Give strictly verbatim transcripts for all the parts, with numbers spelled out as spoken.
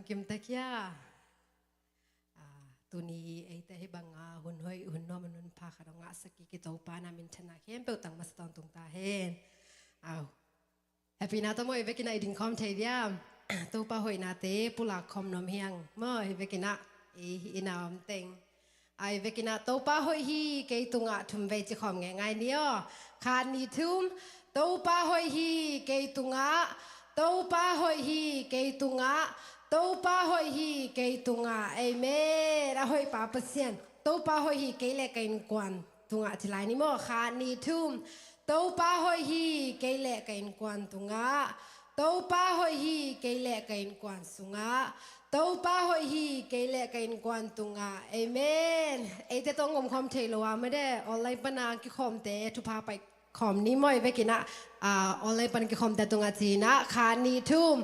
Kim takia. Ah, tuni eite hih banga hun hoih, hun nuam, hun pha khat hong ngahsak kik i Topa na minthanna khempeuh tang masa tawntung ta hen. Au. Happy na tawh maw, i vekin ah i ding khawm thei diam? Topa hoihnate pulak khawm nuam hi hang maw, i vekin ah i, i na om teng. Ai, i vekin ah Topa hoih hi kei tungah thum vei ci khawm ngeingai ni aw. Khat, nih, thum. Topa hoih hi kei tungah, Topa hoih hi kei tungah, Topa hoih hi kei tungah. Amen. A hoih pa Pasian, Topa hoih hi kei le ka innkuan tungah ci lai ni maw. Khat, nih, thum. Topa hoih hi kei le ka innkuan tungah, Topa hoih hi kei le ka innkuan sungah, Topa hoih hi kei le ka innkuan tungah. Amen. Eite tawh hong om khawm thei lo a, mede online pana kikhawmte thupha pai khawm ni maw, i vekin ah, ah, online pana kikhawmte tungah ci-in ah. Khat, nih, thum.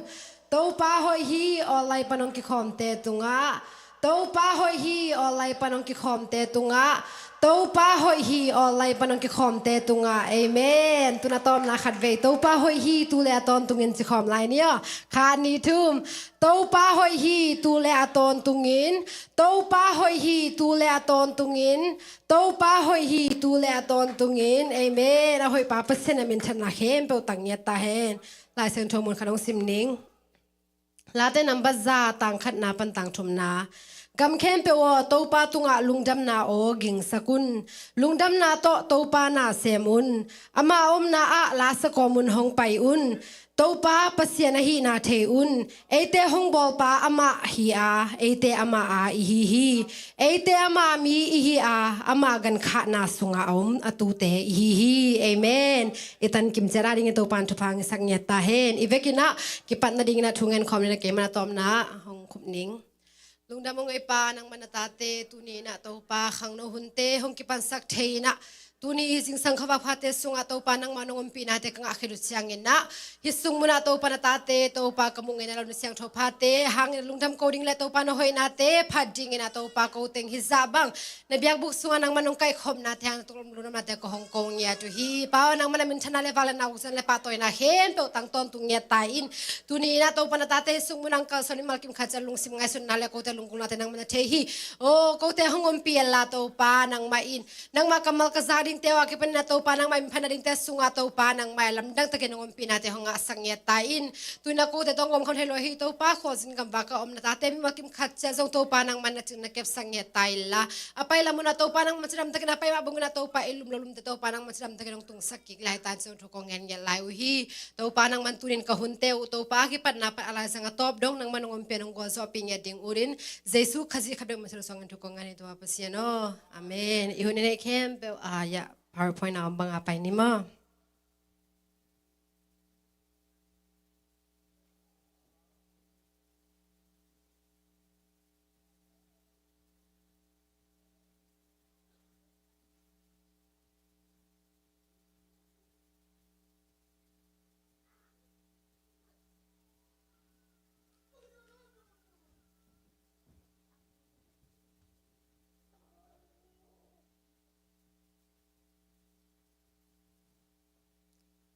Topa hoih hi online pana hong kikhawmte tungah, Topa hoih hi online pana hong kikhawmte tungah, Topa hoih hi online pana hong kikhawmte tungah. Amen. Tun a tawpna khat vei, Topa hoih hi tu le a tawntungin ci khawm lai ni aw. Khat, nih, thum. Topa hoih hi tu le a tawntungin, Topa hoih hi tu le a tawntungin, Topa hoih hi tu le a tawntungin. Amen. A hoih pa Pasian na minthanna khempeuh tang ngiat ta hen. Lai Siangtho mun khat hong sim ning. Late number za, tang khatna pan tang thumna. Gam khempeuh aw, Topa tungah lungdamna aw gingsak un. Lungdamna tawh Topa na sem un. Ama omna ah la sakawm un, hong pai un. Topa Pasian ahihna thei un. Eite hong bawlpa amah hi a, eite amah a i hi hi. Eite ama mi i hi a, ama gankhahna sungah a om a tute i hi hi. Amen. I tan kim ciat a dingin Topa in thupha hong ngetsak ngiat ta hen. I vekin ah kipat nadingin ah thu ngen khawm ni, na kei man a tawpna hong khup ning. Lungdam hong ei Pa, nangmah na tate tuni in ah Topa khangno hunte hong kipansak thei in ah, tuni i zingsang khuavak phate sungah Topa nangmah nong ompihnate ka ngah khit uh ciangin ah, hih sung munah Topa na tate, Topa ka muh ngeina lo na siangtho phate hangin lungdam ko ding le Topa na hoihnate phat dingin ah Topa ko teng hih zah bang na biakbuk sungah nangmah nong kaikhopnate hang na tuk lungdamnate ko hong ko ngiat uh hi. Pa aw, nangmah na minthanna le vak le na ukzan le pahtawina khempeuh tang tawntung ngiat ta in. Tuni in ah Topa na tate hih sung munah hong kalsuan in malkim khat ciat lungsim ngaihsutna le kote lunggulhnate nangmah na thei hi. Aw, kote hong ompih inla Topa nangmah in, nangmah kammal ka zak dingte uh a kipanin ah Topa nangmah in phatna dingte sungah Topa nangmah in lamdang takin hong ompihnate hong ngahsak ngiat ta in. Tuni in ah kote tawh hong om khawm thei lo hi Topa, khualzin gamvak a om na tate mimal kim khat ciat zong Topa nangmah in na cing na kepsak ngiat ta inla, a pai lam munah Topa nangmah cidam takin, a pai mah bangin ah Topa i lum lo lumte Topa nangmah cidam takin hong tungsak kik lai ta in ci-in thu kong ngen ngiat lai uh hi. Topa nangmah in tuni in ka hunte uh Topa a kipatna pan a laizang a tawp dong nangmah nong ompih nong gualzawhpih ngiat ding uh in, Jesu Khazih khat bek min suangin thu kong ngen hi Topa Pasian aw. Amen. I hun i neih khempeuh a, ya, PowerPoint a om banga pai ni maw.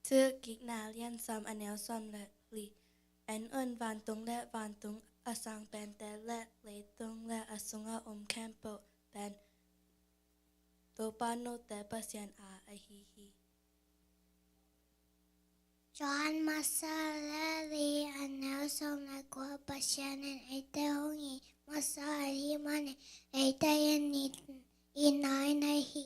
Thuhilhkikna lian sawm, a neu sawm le li. En un, vantung le vantung a sang pente le leitung le a sungah om khempeuh pen Topa note Pasian a ahi hi. Johan masa le li, a neu sawm le kua. Pasian in eite hong it masa ahih manin eite in i, i na in ahi hi.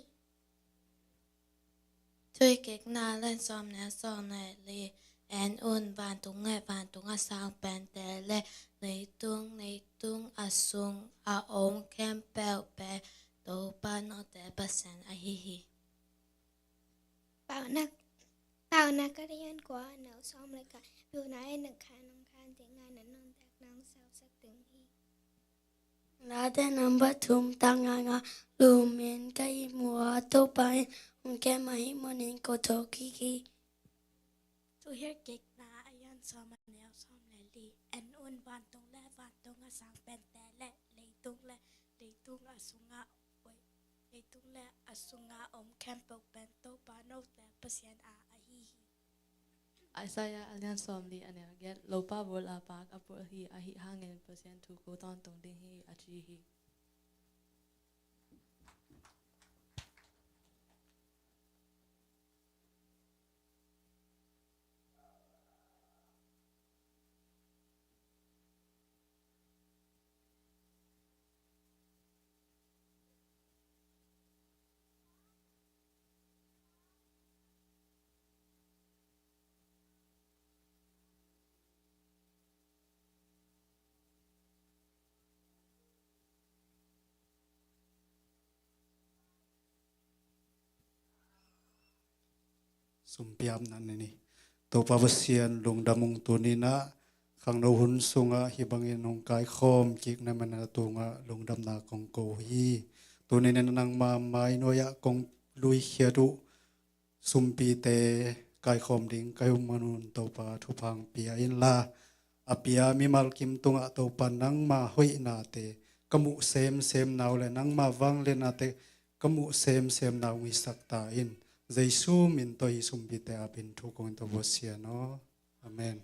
Thuhilhkikna lian sawm, neu sawm le li. En un, vantung le vantung a sang pente le leitung, leitung a sung a om khempeuh pen Topa note Pasian ahi hi. Paunak, Paunak a lian kua, a neu sawm le khat. Pilna in na khan hong khan ding a, na nuntakna hong sausak ding hi. Late number thum, tang nganga. Lumin ka ihmu a, Topa in hong kem ahih manin ko tho kik hi. Thuhilhkikna a lian sawm, a neu sawm le li. En un, vantung le vantung a sang pente le leitung le leitung a sungah, oi, leitung le a sungah om khempeuh pen Topa note Pasian a ahi hi. Isaiah a lian sawmli a neu giat, Lopa vul a paak a pulh hi, ahih hangin Pasian thu ko tawntung ding hi, a ci hi. Sumpiapna ni. Topa Pasian lungdam ung, tuni-in ah khangno hun sungah hih bangin hong kaikhawm kik na man a tungah lungdamna kong ko hi. Tuni-in nangma mai nuai-ah kong luikhiat uh sumpite kaikhawm ding ka hih manun Topa thupha pia inla, a pia mimal kim tungah Topa nangma hoihnate ka muh semsem na uh le nangma vangliatnate ka muh semsem na uh hong hisak ta in. Jesu min tawh hih sumpite apin thu kong in Topa Pasian aw. Amen.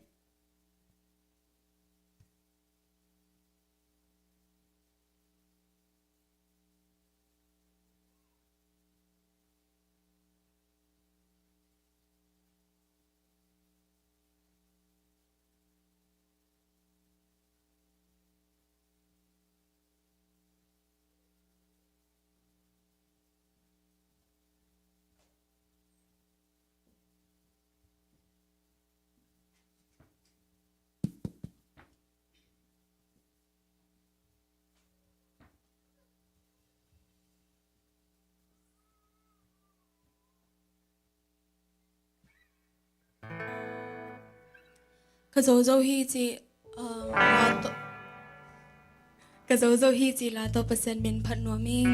Ka zozo hi ci, um, la tawh, ka zozo hi ci la tawh Pasian min phat nuam ing.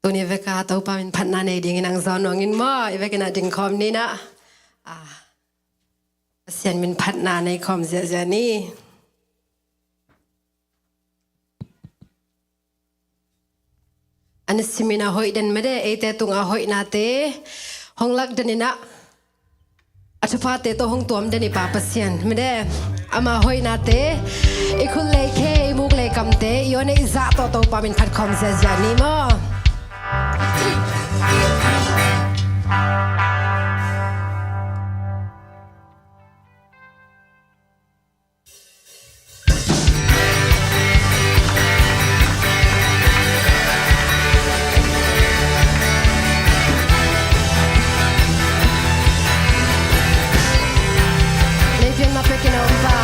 Tuni veka Topa min phatna nei dingin ang zawn nuangin maw, i vekin a dingkhawm ni na. Ah, Pasian min phatna nei khawm ziahziah ni. A ni simin a hoih den mede, eite tungah hoihnate hong lak denin ah, a thuphate tawh hong tuam den i Pa Pasian mede, ama hoihnate, i khut lei khe, i muk lei kamte, i aw nei i zah tawh Topa min phat khawm ziahziah ni maw. Leipian ma pekin a om pa.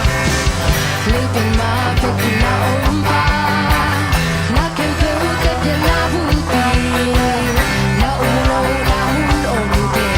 Leipian ma pekin a om pa. Na khempeuh tepia na bulpi. Na um lohna mun om kei.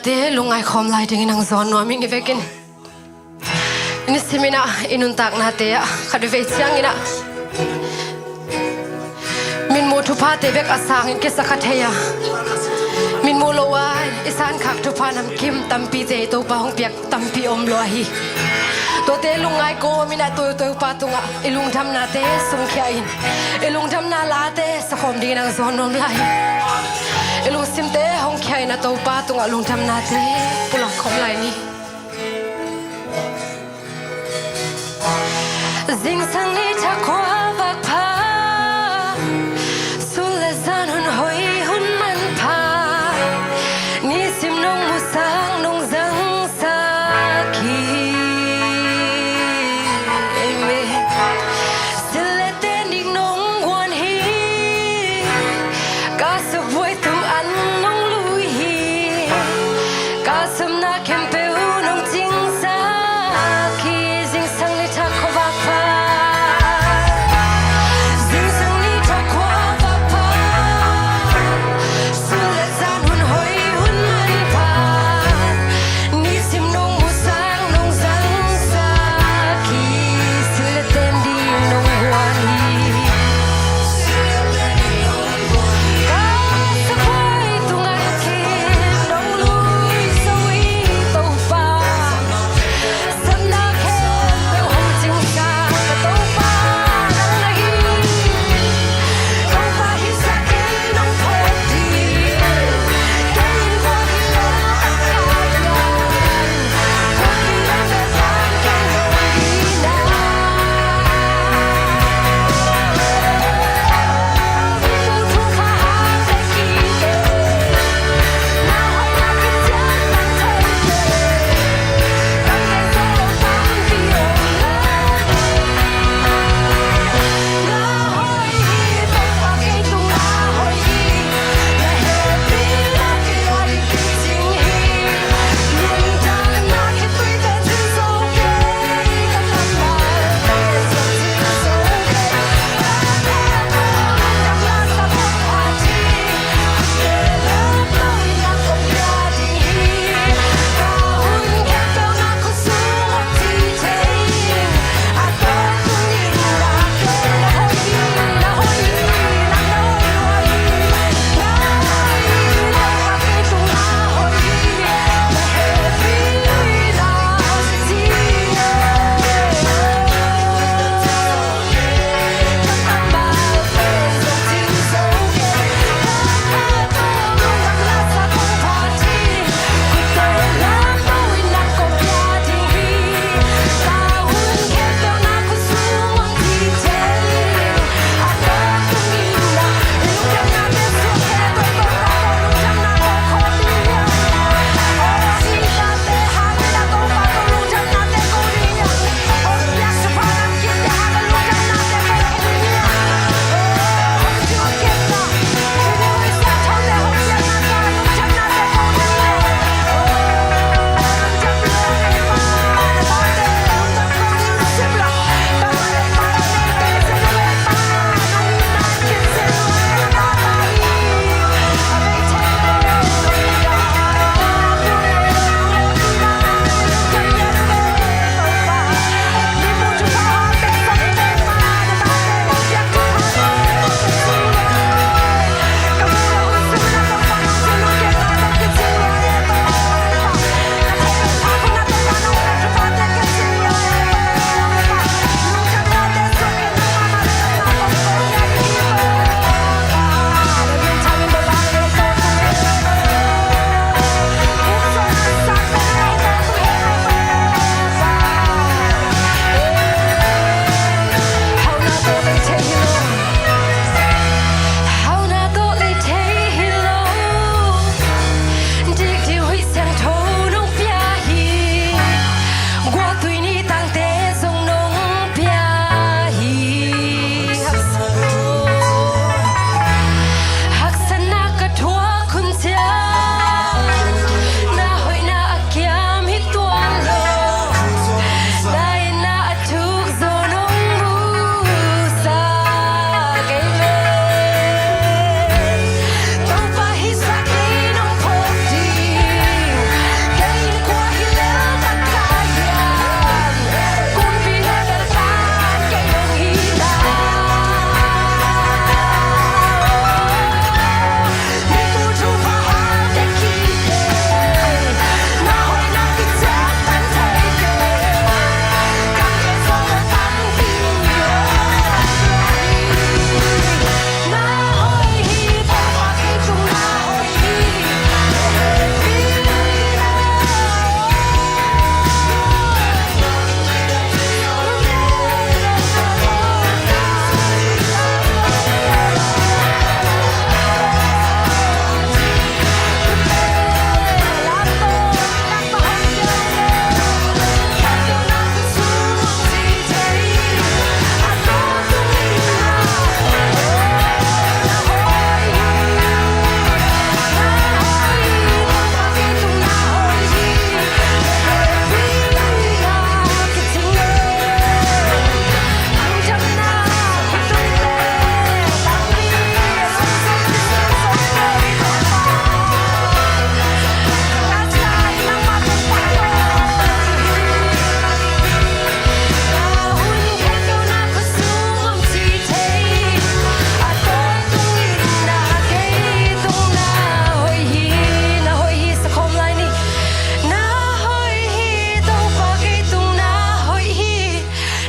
Te lungngai khawm lai dingin ang zawn nuam ing. I vekin nisimin ah i nuntaknate ah khat vei ciangin ah min muh thuphate bek a sangin kisa kha thei a, min muh lo a i sankhak thupha namkim tampite Topa hong piak tampi om lua hi. Tuate lungngai kawmin ah Topa tungah i lungdamnate sungkhia in, i lungdamna late sakhawm dingin ang zawn nuam lai. I lungsimte hong khia in ah Topa tungah lungdamnate pulak khawm lai ni. Zingsang ni thakhua vak pha, sul le zan hun hoi hun manpha, nisim nong musak nong zangsak hi. Amen. Sil le ten ding nong guan hi, ka sabuai tung an nong lui hi, ka samna khempeuh nong cingsak hi. Zingsang ni thakhua vak pha.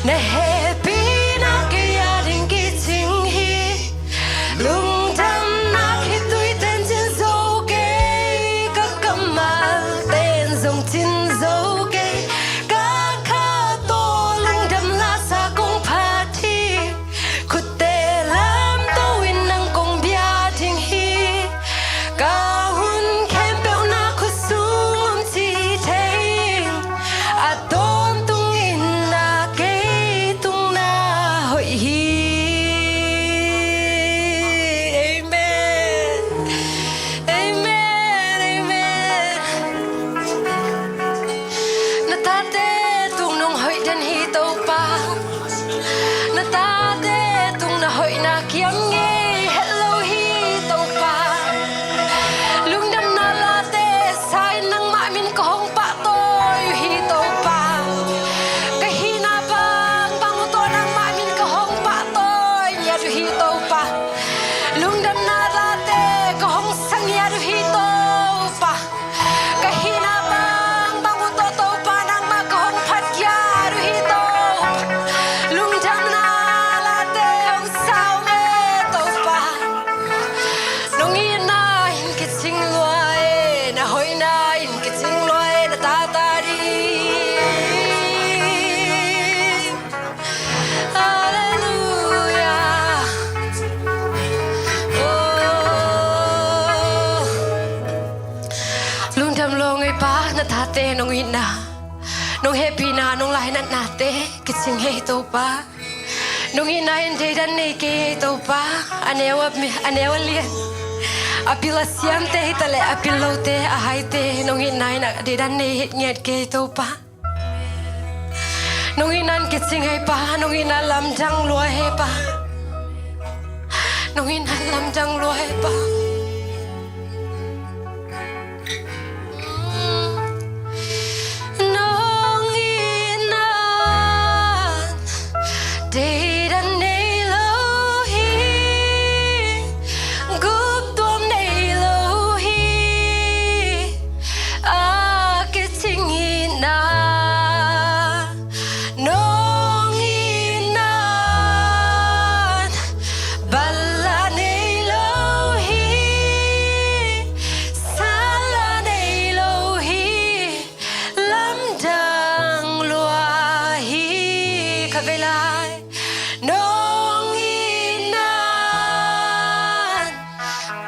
Na hehpihna kei a ding kicing hi. Lungdamna khitui ten cin zo kei, ka kammal ten zong cin zo kei. Ka kha tawh lungdam lasa kong phat hi. Khutte lamto in nang kong bia ding hi. Ka hun khempeuh na khut sung om ci thei ing. A tawntung in na kei tung na hoih hi. Amen. Amen. Amen. Na tate tung nong hoih den hi Topa. Na tate tung na hoihna kiam ngei het lo hi Topa. Lungdamna late sa in nangmah min ka hong pahtawi uh hi Topa. Ka hihna bangbang uh tawh nangmah min ka hong pahtawi ngiat uh hi Topa. Lungdamna late ka hong sa ngiat uh hi Topa. Ka hihna bangbang uh tawh Topa nangmah ka hong phat ngiat uh hi Topa. Lungdamna late hong sa ung e Topa. Nong itna in kicing lua e, na hoihna in kicing lua e, na tate a ding. Halleluia. Oh. Lungdam lua ung e Pa, na tate nong itna, nong hehpihna, nong lainatnate kicing hi Topa. Nong itna in deidan nei kei hi Topa. A neu a, a neu a lian, a pil a siamte hi taleh a pil lote, a haite, nong itna in a deidan nei ngiat kei hi Topa. Nong itna in kicing hi Pa, nong itna lamdang lua hi Pa. Nong itna lamdang lua hi Pa. Nong itna deidan nei lo hi, guptuam nei lo hi, a kicing itna. Nong itna in bal la nei lo hi, san la nei lo hi, lamdang lua hi. Khatvei lai. Nong itna in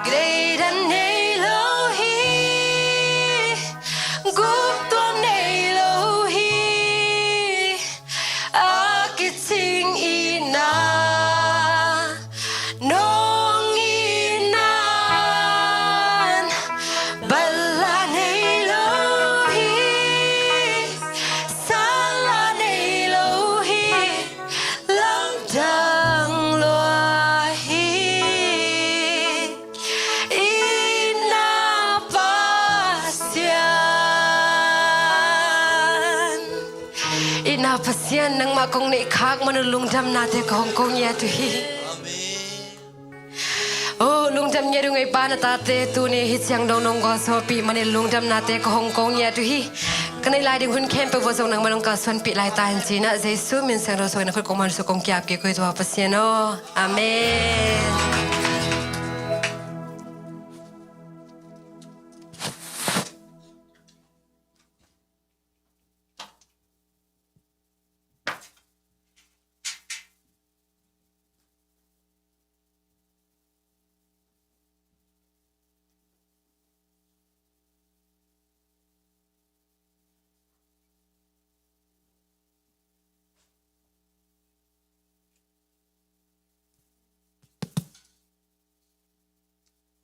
deidan nei lo hi, guptuam nei lo hi, a kicing itna. Nong itna in bal la nei lo hi, san la nei lo hi, lamdang lua hi. Itna Pasian, itna Pasian, nangmah kong neih khak man un lungdamnate ka hong ko ngiat uh hi. Oh, lungdam ngiat ung e Pa, na tate tuni hih ciang dong nong gualzawhpih manin lungdamnate ka hong ko ngiat uh hi. Ka neih lai ding hun khempeuh uah zong nangmah nong kalsuanpih lai ta hen ci-in ah, Jesu min siangtho suangin na khut kong man suk kong ki-ap kik uh hi, Topa Pasian aw. Amen.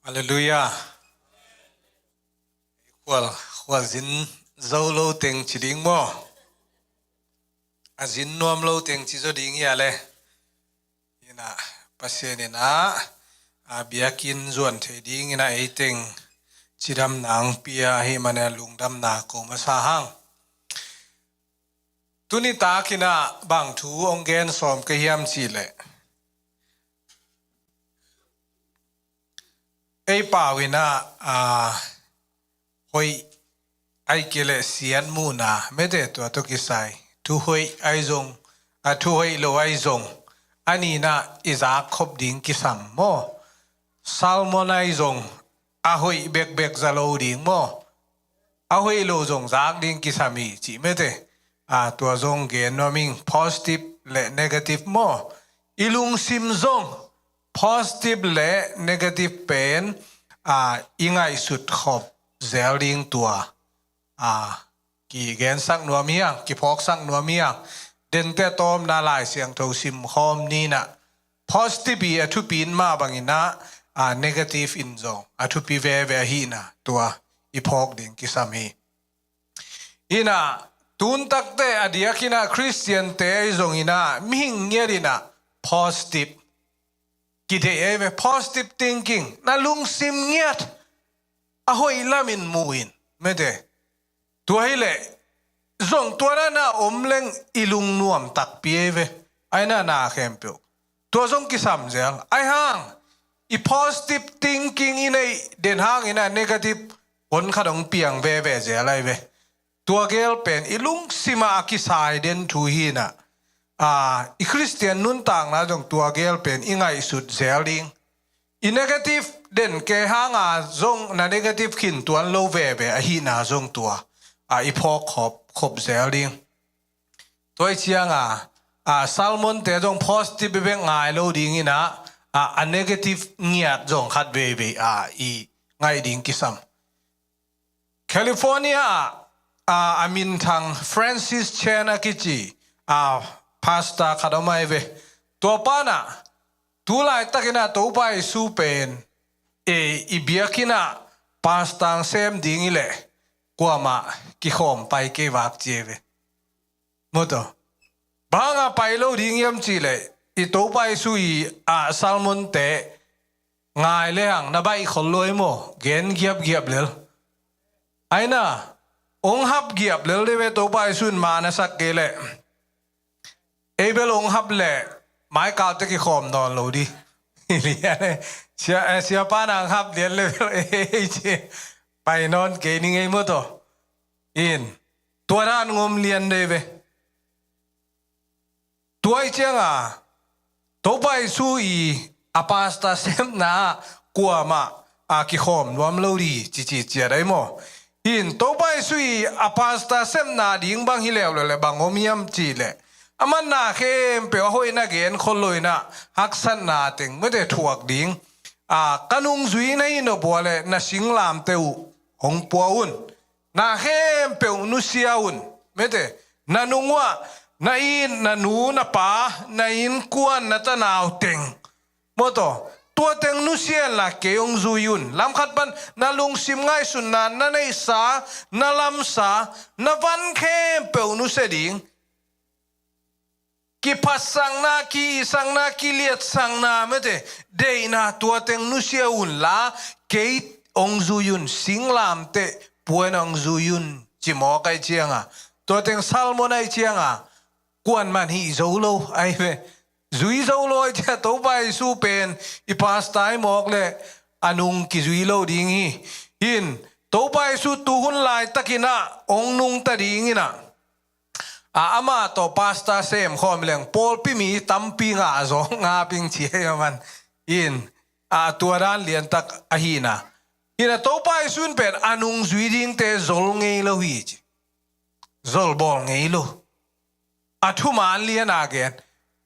Halleluiah. Khual, khual zin zo lo teng ci ding maw? A zin nuam lo teng ci zaw ding hi a le. Inah, Pasian inah, a biakinn zuan thei ding inah ei teng cidamna ang pia ahih manin a lungdamna ko masa hang. Tuni tak inah bang thu hong gen sawm ka hiam cih leh, ei pau inah, a, hoih ahih kei leh siat muhna, mete tua tawh kisai, thu hoih ahi zong, a thu hoih lo ahi zong, a nihna i zak khop ding kisam maw? Sermon ahi zong a hoih bekbek za lo ding maw? A hoih lo zong zak ding kisam hi cih mete. A, tua zong gen nuam ing, positive le negative maw? I lungsim zong positive le negative pen, a, i ngaihsut khop zel ding tua, a, kigensak nuam hiang, kiphawksak nuam hiang. Dente tawmna Lai Siangtho simkhawm ni-in ah, positive i a thupi in mah bangin ah, a, negative in zong a thupi veve ahihna tua i phawk ding kisam hi. In ah, tun takte a diakin ah Khristiante ahi zongin ah, mihing ngiatin ah positive kideih ahi ve, positive thinking, na lungsim ngiat a hoih lamin mu in, mete. Tua hileh zong tua dan a om leng i lungnuam takpi ahi ve, ahi na, na khempeuh. Tua zong kisam zel, ahi hang i positive thinking i neih den hangin ah negative hon khat hong piang veve zel ahi ve. Tua gel pen i lungsim ah a kisai den thu hi-in ah, a, i Khristian nuntakna zong tua gel pen i ngaihsut zel ding. I negative den kei hanga zong na negative khin tuan lo veve ahihna zong tua, a, i phawk khop, khop zel ding. Tua ahih cianga, a, sermonte zong positive bek ngai lo dingin ah, a, a negative ngiat zong khat veivei, a, i ngaih ding kisam. California ah, a, a minthang Francis Chan a kici, a, pastor khat om ahi ve. Tua pa in ah, tu laitakin ah Topa Jesu pen, e, i biakinn ah pastor sem ding hi leh kuamah kikhawm pai kei vak ci ahi ve. Maw taw. Bang hanga pai lo ding hiam cih leh, i Topa Jesu i, a, sermonte ngai le hang na baih khol lo hi maw, gen giapgiap lel. Ahi na, hong hap giap lel dih ve, Topa Jesu in ma na sak kei leh. Ei bel hong hap leh, maikalte kikhawm nawn lo dih. Sia, eh, siapa nang hap lian le bel, ei ci, pai nawn kei ning ei, maw taw. In, tua dan ngom lian dih ve. Tua ahih cianga, Topa Jesu i a pastor sepna ah kuamah a kikhawm nuam lo dih, cici ciat ahi maw. In, Topa Jesu i a pastor sepna ding bang hi leuleu leh bang om hiam cih leh, aman na khempeuh a hoih na gen khol lo-in ah, haksatna teng mete thuak ding. A, ka nungzui na hi nop uh leh na singlamteh uh hong pua un. Na khempeuh nusia un, mete, na nung uah, na it, na nu, na pa, na innkuan, na tanau teng, maw taw, tua teng nusia inla kei hong zui un. Lamkhat pan na lungsim ngaihsutna, na neihsa, na lamsa, na van khempeuh nusia ding. Kiphatsakna, ki-itsakna, kiliatsakna, mete, deihna, tua teng nusia unla, kei hong zui un, singlamteh pua-in hong zui un, ci mawk ahih cianga, tua teng sermon ahih cianga, kuaman hih zo lo ahi ve. Zui zo lo ahih ciang Topa Jesu pen i pastor ahi mawk leh a nung kizui lo ding hi. In, Topa Jesu tuhun laitakin ah hong nungta dingin ah, a, amah tawh pastor sem khawm leng pawlpi mi tampi ngah zaw, ngap ing ci ahi aman. In, a, tua dan liantak ahihna. In, a, Topa Jesu in pen a nungzui dingte zol ngei lo hi ci. Zol bawl ngei lo. A thuman lian a gen.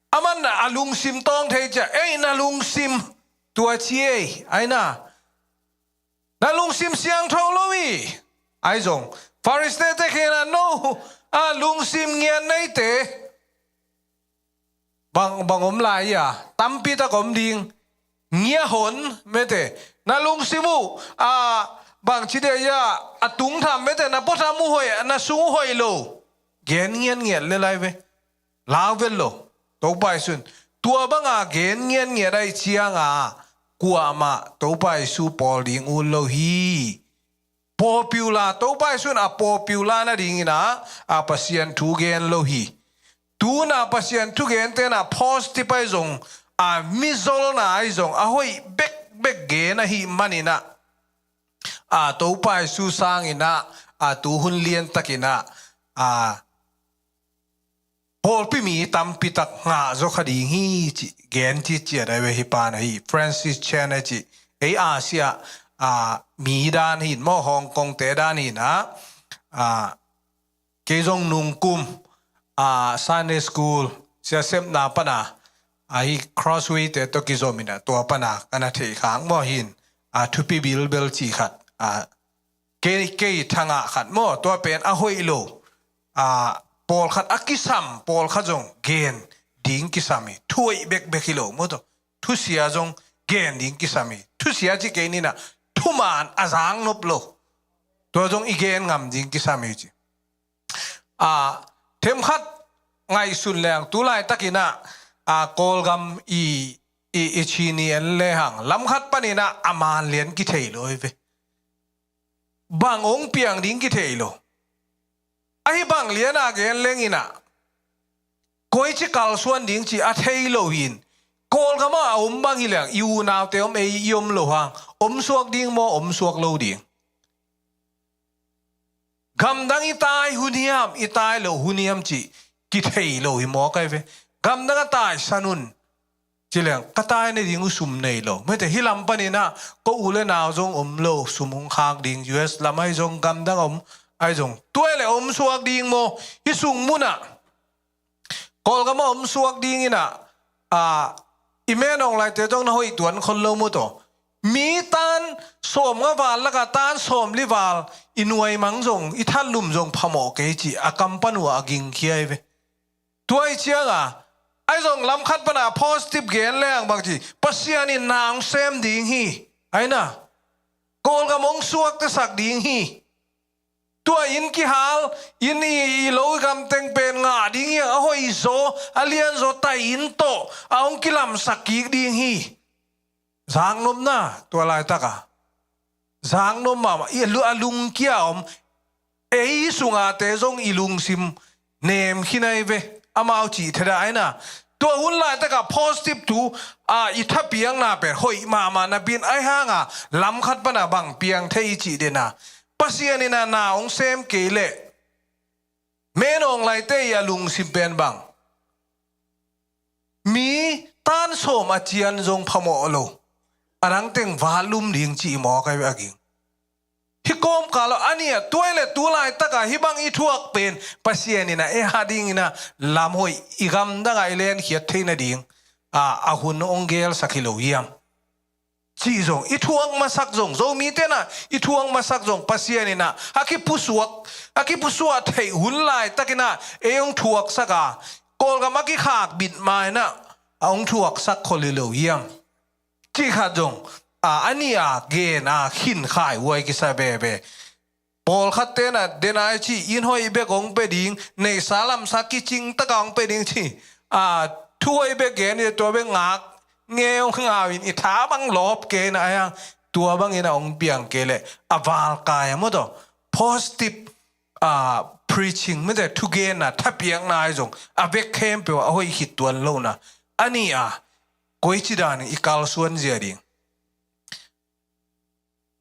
Aman a lungsim tawng thei ciang, ei, na lungsim, tua ci ei, ahi na. Na lungsim siangtho lo hi. Ahi zong, Pharisee-te kiangah, no, a lungsim ngiat neite. Bang, bang om lai a, tampi tak om ding. Ngiat hon, mete. Na lungsim uh, a, bangci dia, a tungtham, mete, na puatham uh hoih, na sung uh hoih lo. Gen ngiatngiat le lai ve. Lau vet lo. Topa Jesu in tua banga gen ngiatngiat ahih cianga, kuamah Topa Jesu pawl ding ut lo hi. Popular, Topa Jesu in a popular nadingin ah, a, Pasian thu gen lo hi. Tu-in ah Pasian thugente in ah positive ahi zong, a, mizolna ahi zong, a hoih bekbek gen ahih manin ah, a, Topa Jesu sangin ah, a, tuhun liantakin ah, a, pawlpi mi tampi tak ngah zaw kha ding hi cih gen citciat ahi ve. Hih pa na hi Francis Chan a cih, ei Asia, a, mi dan hi in maw, Hong Kong te dan hi in a, a, kei zong nungkum, a, Sunday school siasepna pana, a, hih Crossway te tawh kizom in a, tua pana ka na theih khak maw hi in, a, thupi bilbel cih khat, a, kei, kei thangah khat maw, tua pen a hoih lo, a, pawlkhat a kisam, pawlkhat zong gen ding kisam hi. Thu hoih bekbek hi lo maw, tua thusia zong gen ding kisam hi. Thusia cih kei ni in a, thuman a zang nop lo, tua zong i gen ngam ding kisam hi ci. A, themkhat ngaihsun leng tu laitak in a, a, Kawlgam i, i, i chin i en le hang, lamkhat pan in a, a man lian kithei lo hi ve. Bang hong piang ding kithei lo. Ahi bang lian a gen leng in a, koici kalsuan ding cih a thei lo hi in, Kawlgam ah a om bang hi leng, i unaute om, ei i om lo hang, om suak ding maw, om suak lo ding? Gamdang i tai hun hiam, i tai lo hun hiam cih kithei lo hi mawk ahi ve. Gamdang a taisan un ci leng, ka tai nading uh sum nei lo. Mete, hih lam pan in a, ko u le nau zong om lo, sum hong khak ding, U S lam ahi zong, gamdang a om ahi zong, tua hi leh om suak ding maw, hih sung mun ah? Kawlgam ah om suak ding in a, a, i Menawng laite zong na hoih tuan khol lo maw, tua mi tan sawmnga val lak ah tan sawmli val i nuaimang zong, i thatlum zong phamawh kei cih a kam pan uh a gingkhia hi ve. Tua ahih ciang a, ahi zong lamkhat pan a positive gen leng bang ci, Pasian in na hong sem ding hi, ahi na, Kawlgam hong suaktasak ding hi. Tua inn kihal, inn i, i lo i gam teng pen ngah ding hi, a hoih zaw, a lian zaw tai inn tawh a hong kilamsak kik ding hi. Zaknopna, tua laitak a zaknop mahmah, i lu-, a lungkia om. Ei sungate zong i lungsim nem khin ahi ve, amau cih theda ahi na. Tua hun laitak a positive thu, a, i thapiakna pen hoih mahmah napi in, ahi hang a lamkhat pan a bang piang thei i cih den a, Pasian in a na hong sem kei leh, Menawng laite i a lungsim pen bang, mi tan sawm a cian zong phamawh lo, a dang teng val lum ding cih mawk ahi ve, a ging. Hih kawmkal ah a nih a, tua hi leh tu laitak a hih bang i thuak pen Pasian in a ei a ding in a lam hoih, i gamdang ah i lenkhiat theih nading a, a hun hong gelsak hi lo hiam cih zong, i thuak masak zong, Zomite in a i thuak masak zong, Pasian in a a kipusuak, a kipusuak theih hun laitak in a ei hong thuaksak a, Kawlgam a kikhak bit ma in a a hong thuaksak khol hi lo hiam cih khat zong, a, a nih a gen a khin khaihuai kisa veve. Pawlkhatte in a, den a i cih, inn hoih bek hong pia ding, neihsa lamsa kicing tak a hong pia ding ci, a, thu hoih bek gen i, tua bek ngak ngeu ngau in, i tha bang lawp kei in a, ahi hang tua bang in a hong piang kei leh a valkai a maw, tua positive, a, preaching, mete, thugenna, thapiakna ahi zong a vek khempeuh a hoih khit tuan lohna. A nih a, koici dan in i kalsuan zia ding.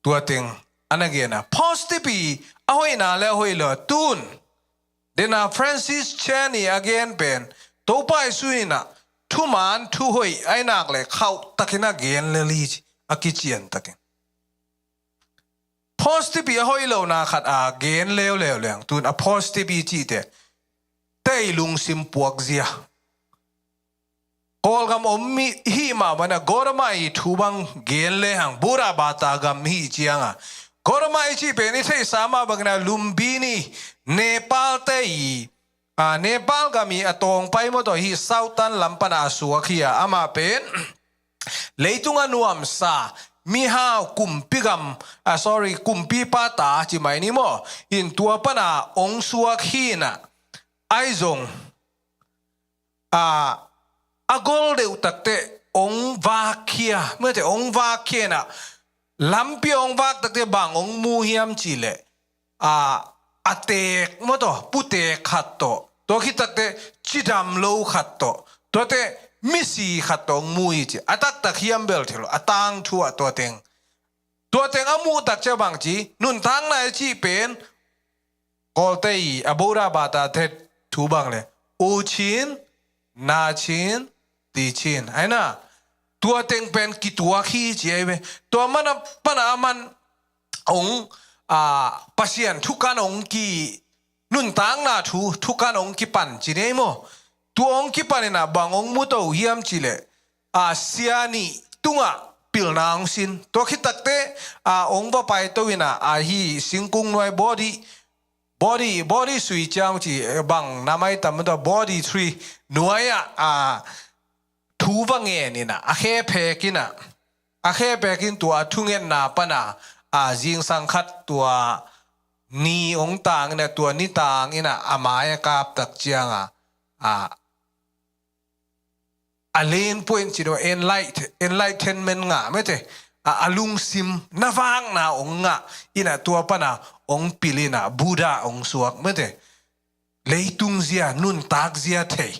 Tua teng a na gen a, positive i a hoihna le a hoih lo a, tun, den a Francis Chan i a gen pen, Topa Jesu in a thuman thu hoih ahi nak leh khauh tak in a gen lel hi ci, a kician tak in. Positive i a hoih lohna khat a gen leuleu leng, tun a positive i cihte, tei lungsim puak zia. Kawlgam om mi hih mah bang a, Gotama i thu bang gen le hang, Buddha bata gam hih ciang a, Gotama i cih pen i theihsa mah bang in a, Lumbini, Nepal te i, a, Nepal gam i a tawngpai maw, tua hih southern lam pan a suak hi a, amah pen leitung a nuamsa, mihau, kumpi gam, a, sorry, kumpipa ta ci mai ni maw, in tua pan a hong suak hi in a, ahi zong, a, a gol deuh tak teh hong vak khia, mete, hong vak khia in a, lampi hong vak tak teh bang hong mu hiam cih leh, a, a teek maw, tua puteek khat tawh, tua khit tak teh cidam lo khat tawh, tua teh misi khat tawh hong mu hi ci. A taktak hiam bel thei lo, a tangthu ah tua teng. Tua teng a muh tak ciang bang ci, nuntakna i cih pen, Kawlte i a Buddha bata te thu bang leh, U chin, na chin, ti chin. Aina, tua teng pen kituak hi ci ai ve. Tua mana pana aman ong, a, Pasian thukan ong ki, nuntakna thu, thukan ong kipan ci nei maw. Tua ong kipan ina bang ong muto hiam ci leh, a, sia nih tungah pilna ong sin. Tua khit takte, a, ong va paito ina, a, hi singkung nuai body, body, body sui ciang ci, eh, bang na mai tam tua body tree nuai ah, a, thu va ngen ina, a khe phek ina, a khe phek in tua a thungetna pana, a, zingsang khat tua ni ong tang ina, tua ni tang ina, a mai a kap tak ciang a, a, a len point ci no, enlight-, enlightenment ngah mete. A, a lungsim na vakna ong ngah ina tua pana ong pil ina Buddha ong suak mete. Leitung zia, nuntak zia thei.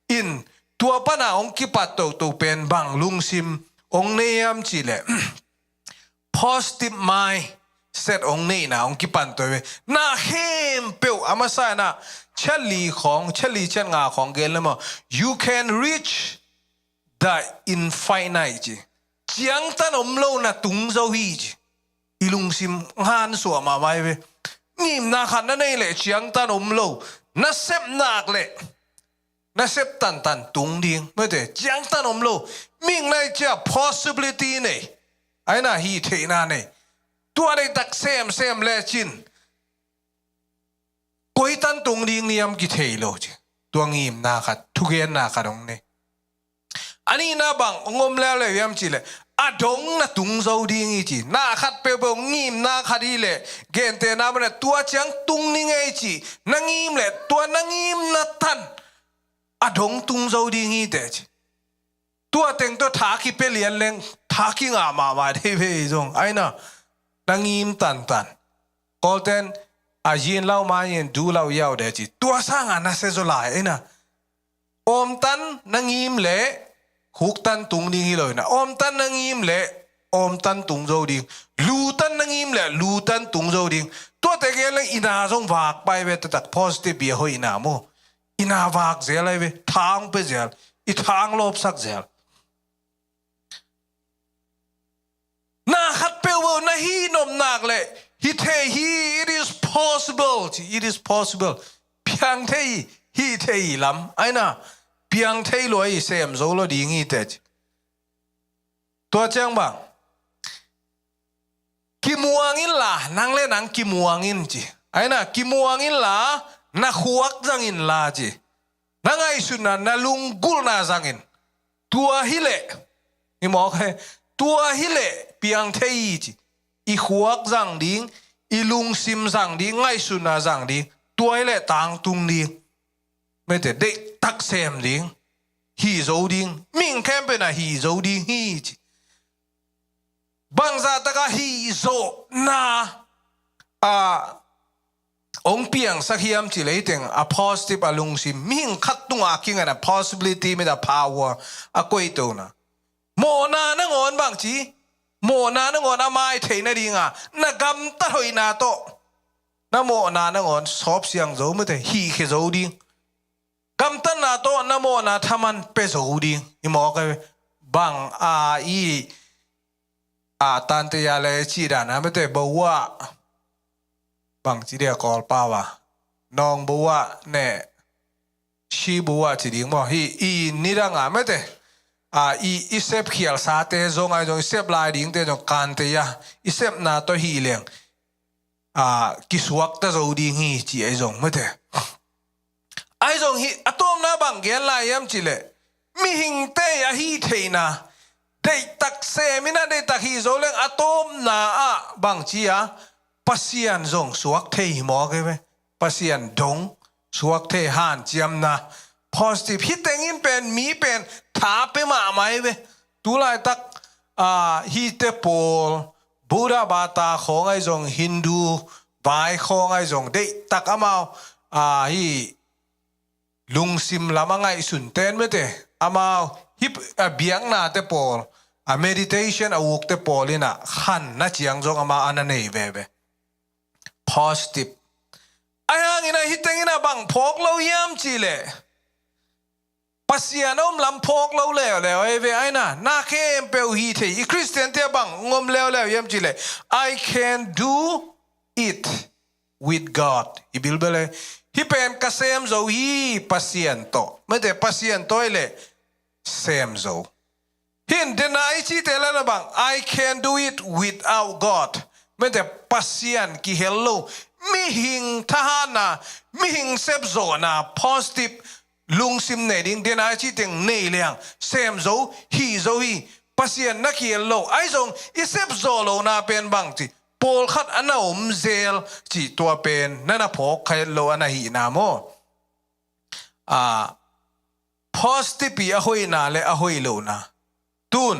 In tua pana ong kipat toto pen bang lungsim ong nei hiam ci leh, positive mindset ong neihna ong kipan to ve. Na khempeuh a masa ina, chiat li khong, chiat li chiat nga khong gen le maw. You can reach the infinite ci. Ciangtan om lo na tung zo hi ci. I lungsim ngan suah mahmah hi ve. Ngimna khat na nei leh ciangtan om lo. Na sep nak leh, na sep tantan tung ding. Mete, ciangtan om lo. Ming nai cia possibility nei. Aina hi theihna nei. Tua nei tak semsem le cin. Koi tan tung ding niam kithei lo ci. Tua ngimna khat, thugenna khat ong nei. A nihna bang ong om leuleu hiam ci leh, a dong na tung zo ding hi ci. Na khat peuhpeuh ngimna khat hi leh, gente na mana tua ciang tung ni ngei ci. Na ngim leh, tua na ngimna tan a dong tung zo ding hi te ci. Tua teng tua tha kipia lian leng, tha kingah mahmah dei ve hi zong. Aina, na ngim tantan. Kawlten, a yin lau ma yin du lau yau de ci. Tua sanga na se zo lai, aina. Om tan na ngim leh, khuk tan tung ding hi lo ina. Om tan na ngim leh, om tan tung zo ding. Lu tan na ngim leh, lu tan tung zo ding. Tua te gen leng ina zong vak pai ve tatak positive bia hoih ina mu. Ina vak zel ai ve, thang pe zel, i thang lopsak zel. Na khat peuh na hi nop nak leh, hi thei hi, it is possible ci, it is possible. Piang thei, hi thei lam, aina, piang thei lo ai sem zo lo ding hi te ci. Tua ciang bang. Kimuang inla, nang le nang kimuang in ci. Aina, kimuang inla, na khuak zang inla ci. Na ngaihsutna, na lunggulhna zang in. Tua hi leh, i mawk he, tua hi leh, piang thei ci. I khuak zang ding, i lungsim zang ding, ngaihsutna zang ding. Tua hi leh, tangtung ding. Mete, deih tak sem ding. Hi zo ding. Ming khempeuh na hi zo ding hi ci. Bangzah taka hi zo na, a, ong piangsak hiam ci leh teng a positive a lungsim. Mihing khat tunga kingan a possibility mete a power a koitona. Mawhna nangawn bang ci. Mawhna nangawn a mai theina dinga. Na gamtat hoihna tawh. Na mawhna nangawn sawp siang zo mete hi khe zo ding. Gamtatna tawh na mawhna thaman pe zo ding. I mawk ai bang a i a tante ya le ci dana mete bawa. Bang ci dia Kawlpau a. Nong bawa ne. Shi bawa ci ding maw. Hi i nidanga mete. A i, i sep khial sate zong ai zong i sep lai dingte zong kante ya. I sepna tawh hi leng. A, kisuakta zo ding hi ci ai zong mete. Ai zong hi, a tawpna bang gen lai hiam ci leh. Mihingte a hi theina. Deihtak sem ina deihtak hi zo leng a tawpna ah bang ci a. Pasian zong suak thei hi mawk ai ve. Pasian dong suak thei hanciamna. Positive. Hi tengin pen mi pen tha pe mahmah ai ve. Tulaitak, a, hite pawl. Buddha bata khawng ai zong Hindu vai khawng ai zong deihtak amau, a, hi lungsim lam a ngaihsun ten mete amau hi, a, biaknate pawl, a, meditation a ukte pawl ina khan na ciang zong amau ana nei veve. Positive. Ai hangina hi tengina bang phawk lo hiam ci leh. Pasian a om lam phawk lo leuleu ei ve, aina na khempeuh hi thei. I Khristian te bang ngom leuleu hiam cih leh, "I can do it with God." I Bilbel ei, "Hih pen ka sem zo hi Pasian tawh." Mete Pasian tawh ei leh sem zo. Hi in, dena i cite lana bang, "I can do it without God." Mete Pasian kihel lo, mihing thahatna, mihing sepzawhna, positive lungsim nei ding, dena i citeng nei leng sem zo, hi zo hi. Pasian na kihel lo, ahi zong i sepzawh lohna pen bang ci, pawlkhat a na om zel cih tua pen na na phawk kha het lo a na hihna maw? A, positive i a hoihna le a hoih lohna. Tun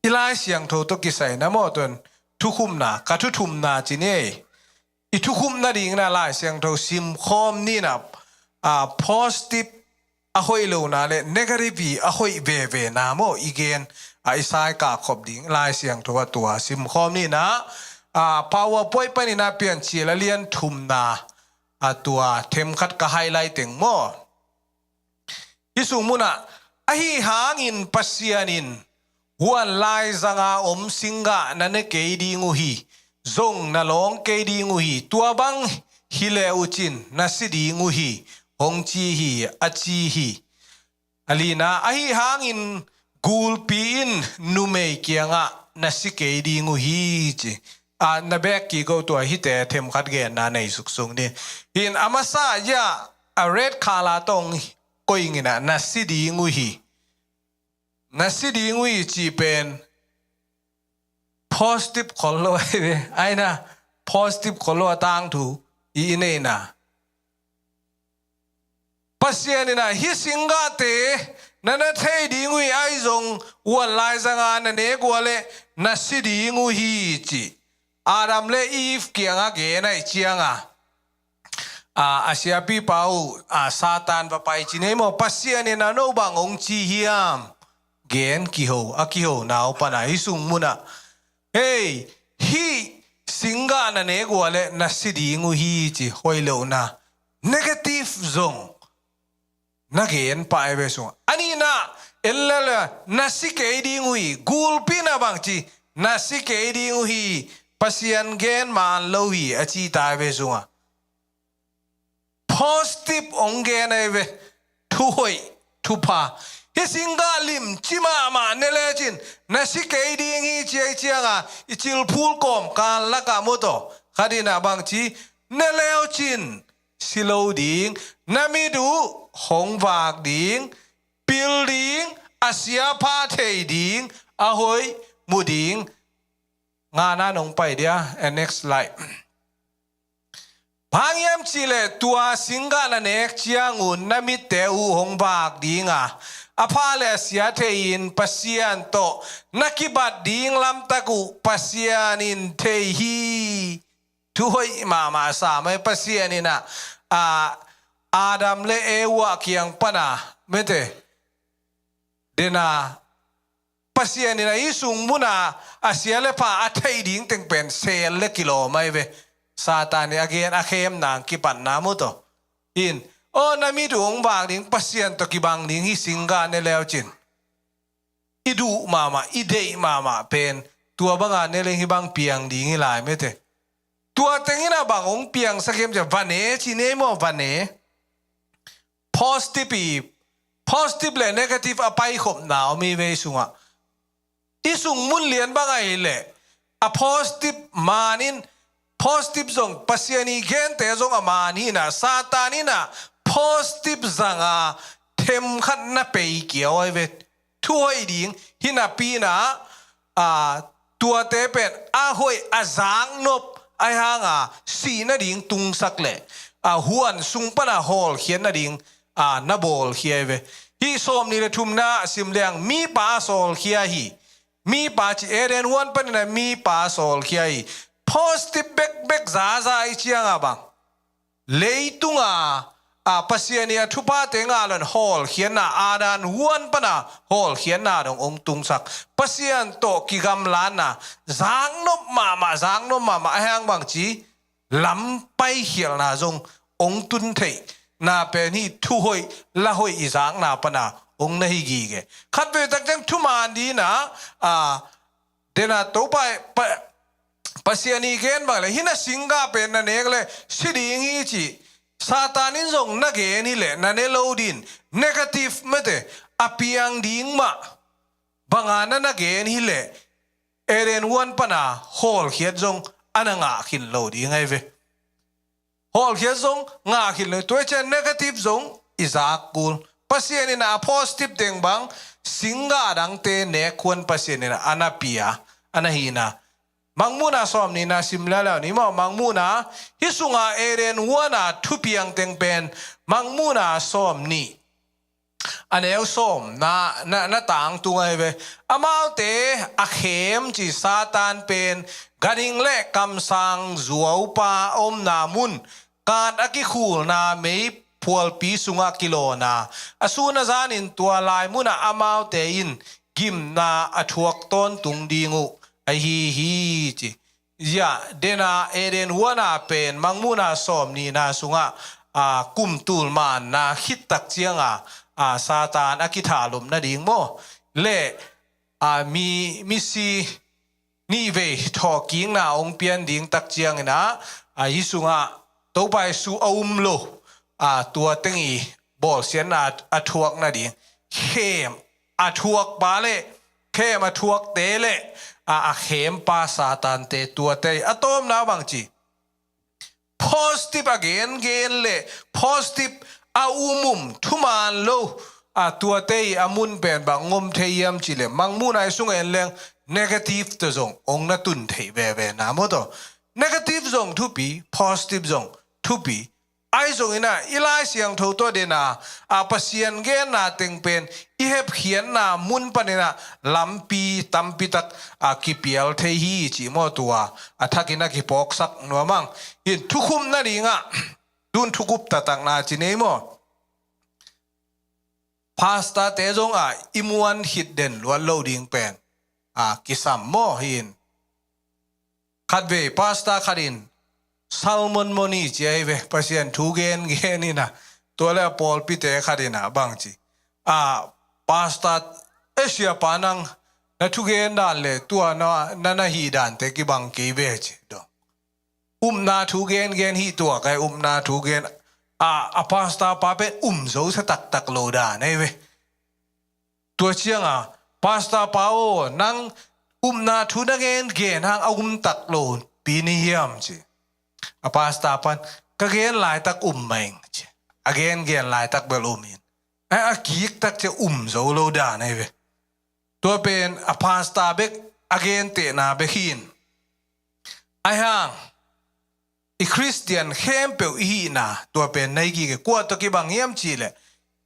i Lai Siangtho tawh kisai na maw, tun thukhupna, ka thuthumna ci ni ei. I thukhupna dingin a Lai Siangtho simkhawm ni na, a, positive a hoih lohna le negative i a hoih vevena maw i gen, a, i sai kah khop ding Lai Siangtho a tua simkhawm ni na, a, PowerPoint panin a Piancil a lian thumna, a, tua themkhat ka highlight teng maw. Hih sung munah, "Ahi hangin Pasian in huan laizanga om singgah na ne kei ding uh hi, zong na lawng kei ding uh hi, tua bang hi le uh cin na si ding uh hi," hong ci hi, a ci hi. A lina, "Ahi hangin gulpi in numei kiangah na si kei ding uh hi," ci. A, na bek kik o, tua hihte themkhat genna nei suksuk ni. Hi in a masa ah a red color tawh hong koih ing a, "Na si ding uh hi." "Na si ding uh hi," cih pen positive khol lo ahi ve. Aina positive khol lo a tangthu i i neihna. Pasian in a, "Hih singgahte na ne thei ding uh hi, ahi zong huan laizanga na nek uh leh na si ding uh hi," ci. Adam le Eve kiangah gen ahih cianga, a, a siapipa uh, a, Satan va pai ci ni ei maw, Pasian in a no bang hong ci hiam? Gen kiho, a kihona uh pana hih sung munah, "Hei, hih singgah na nek uh leh na si ding uh hi," ci, hoih lohna. Negative zong na gen pah ei ve sungah. A nihna, en lele, "Na si kei ding uh hi," gulpi in a bang ci, "Na si kei ding uh hi, Pasian gen man lo hi," a ci ta ei ve sungah. Positive hong gen ei ve. Thuhoih, thupha. "Hih singgah limci mahmah ne lecin na si kei ding hi," ci ahih cianga, i cilphul kawmkal lakah maw taw, khat in a bang ci, "Ne lecin si lo ding, na mit uh hong vak ding, pil ding, a sia pha thei ding, a hoih mu ding." Ngana nong pai dia, eh, next slide. "Bang hang hiam cih leh tua singgah na nek ciangun na mitte uh hong vak ding a, a pha le a sia thei-in Pasian tawh na kibat ding lamtak uh Pasian in thei hi." Thuhoih mahmah sa mai. Pasian in a, a, Adam le Eva kiang pana, mete, dena, Pasian in a hih sung muna a sia le pha a theih ding teng pen sel le kilawm ahi ve. Satan in a gen a khem nang kipatna mu taw. In, "Aw, na mit uh hong vak ding, Pasian tawh kibang ding, hih singgah ne lecin." I duh mahmah, i deih mahmah pen, tua banga ne leng hih bang piang ding hi lai mete. Tua teng in a bang hong piangsak hiam cih leh, va ne ci ni ei maw, va ne. Positive i, positive le negative a paikhopna om hi ve i sungah. I sung mun lian bang ahih leh, a positive man in, positive zong Pasian i gente zong a man hi na, Satan in a positive zanga themkhat na pei kiau ahi ve. Thuhoih ding hi napi in a, a, tuate pen a hoih a zaknop ahi hanga sih nading tungsak le, a, huan sung pana hawlkhiat nading, a, na bawlkhia ahi ve. Hih sawmnih le thumna a sim leng mipa a sawlkhia hi. Mipa ci, Eden huan panin a mipa a sawlkhia hi. Positive bekbek zaza ahih cianga bang, leitunga, a, Pasian i a thuphate ngah loin hawlkhiatna, Adam huan pana hawlkhiatna dong hong tungsak. Pasian tawh kigamlatna, zaknop mahmah, zaknop mahmah, ahi hang bang ci, lam paikhialhna zong hong tun theih. na pen hih thuhoih, lahoih i zakna pana hong na hi gige. Khatvei tak ciang thuman dina, a, dena Topa, pa, Pasian i gen bang le, hih na singgah pen na nek le si ding hi ci. Satan in zong na gen hi le, na ne lo din, negative mete, a piang ding mah. Banga na na gen hi le, Eden huan pana hawlkhiat zong a na ngah khin lo ding ahi ve. Hawlkhiat zong ngah khin lo, tua ciang negative zong i zak kul. Pasian in a positive teng bang, singgah dangte nek huan Pasian in a na pia, a na hihna. Mangmuhna sawm nihna sim lialau ni maw, Mangmuhna, hih sunga Eden huana thupiang teng pen, Mangmuhna sawm nih. A neu sawm na, na, na tangtung ahi ve. Amaute a khem ci Satan pen, ganhing le kamsang zuaupa omna mun, kat a kikhulna meiphualpi sungah kilawna, a sun a zanin tua lai munah amaute in gimna a thuak tawntung ding uh ahi hi ci. Zia, dena Eden huana pen, Mangmuhna sawm nihna sungah, a, kum tul manna khittak cianga, a, Satan a kithalum nading maw? Le, a, mi, misi nihvei thawhkikna hong pian ding tak ciangina, a, hih sungah Topa Jesu a um lo, a, tua teng i bawlsiatna a thuak nading. Khem a thuakpa le, khem a thuakte le, a, a khempa Satante tuate a tawmna bang ci. Positive a gengen le, positive a umum, thuman lo, a tuate a mun pen bang ngom thei hiam ci le, Mangmuhna i sung en leng negative tawh zong hong na tun thei veve na maw tawh. Negative zong thupi, positive zong thupi. Ahi zongin a, i Lai Siangtho tawh dena, a, Pasian genna teng pen, i hepkhiatna mun panin a, lampi tampi tak, a, kipial thei hi ci maw tua, a thakin a kipawksak nuam ang. Hin thukhupna dingah, tun thukhup taktakna ci nei maw? Pastorte zong a, i muan khit den luat lo ding pen, a, kisam maw hin. Khatvei, pastor khat in, sermon moni ci ahi ve, Pasian thu gengen in a, tua le a pawlpite khat in a, bang ci. A, pastor, e siapa nang, na thugen dan le, tua na, na, na hih dante kibang kei ve ci. Dong. Upna thu gengen hih tua, kai upna thu gen, a, a pastor pa pen um zo sa taktak lo dan ahi ve. Tua cianga, pastor pa aw, nang upna thu na gengen hang a um tak lo pi ni hiam ci. A pastor pan, ka gen laitak um mah ing ci. A gengen laitak bel um in. A, a kiktak ci um zo lo dan ahi ve. Tua pen a pastor bek, a gentehna bek hin. Ahi hang, i Khristian khempeuh i hihna, tua pen nei gige, kua tawh kibang hiam ci le,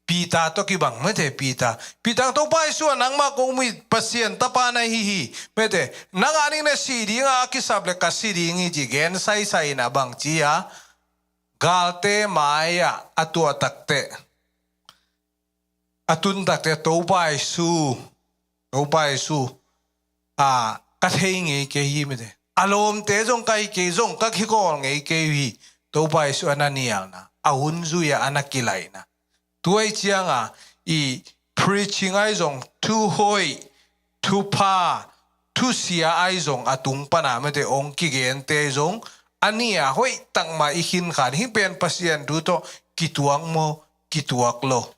Peter tawh kibang mete Peter. Peter, Topa Jesu a nangmah kong muh Pasian tapa na hi hi. Mete, nang a ning na si dinga a kisap le ka si ding hi ci gen saisai na bang ci a. Galte mai-ah a tuah takte. A tun takte Topa Jesu. Topa Jesu. A, ka thei ngei kei hi mete. A lawmte zong ka hi kei zong ka kikawl ngei kei hi. Topa Jesu a na nialna. A hun zui-ah a na kilaihna. Tua i cianga i preaching ai zong thuhoih, thupha, thusia ai zong a tung pana mete ong kigente zong a nia hoih takmah i khinkhan. Hih pen Pasian thu tawh kituak maw, kituak lo.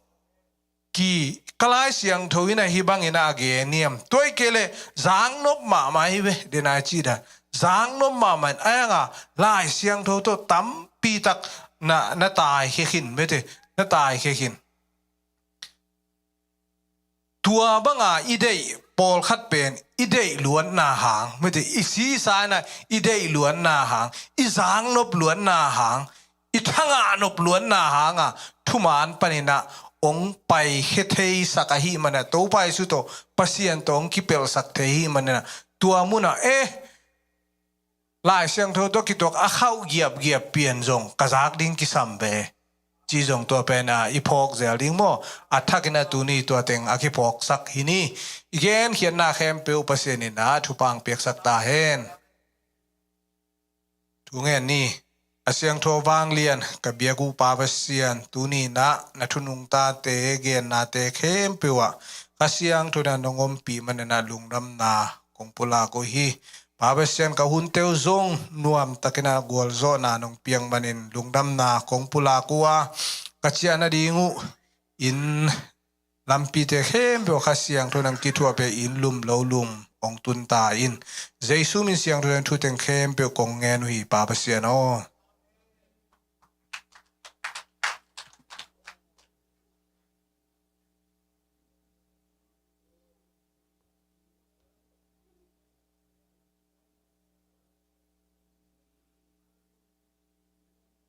Ki, ka Lai Siangtho in a hih bangin a gen hiam. Tua i kei le, zaknop mahmah hi ve, dena i cih dan. Zaknop mahmah in, a yanga, Lai Siangtho tawh tampi tak na, na taikhia khin, mete, na taikhia khin. Tua banga i deih, pawlkhat pen, i deih luatna hang, mete, i sisa in a, i deih luatna hang, i zaknop luatna hang, i thangah nop luatna hanga thuman paninah ong paikhia theisak ahih manah Topa Jesu tawh Pasian tawh ong kipelhsak thei ahih manah tua munah eh Lai Siangtho tawh kituak a khauh giapgiap pian zong ka zak ding kisam ve. Ci zong tua pen a i phawk zel ding maw? A thakin a tuni tua teng a kiphawksak hi ni. I genkhiatna khempeuh Pasian in a thupha ong piaksak ta hen. Thu ngen ni. A siangtho vanglian ka biak uh Pa Pasian, tuni-in ah na thu nungtate gennate khempeuh ah Kha Siangtho in ah nong ompih manin ah lungdamna kong pulak uh hi. Pa Pasian, ka hunte uh zong nuamtakin ah gualzawhna nong piak manin lungdamna kong pulak uh a, ka ciah nading uh inn lampite khempeuh Kha Siangtho in ah kithuah pia in, lum lo lum hong tun ta in. Jesu min siangtho in thu teng khempeuh kong ngen uh hi Pa Pasian aw.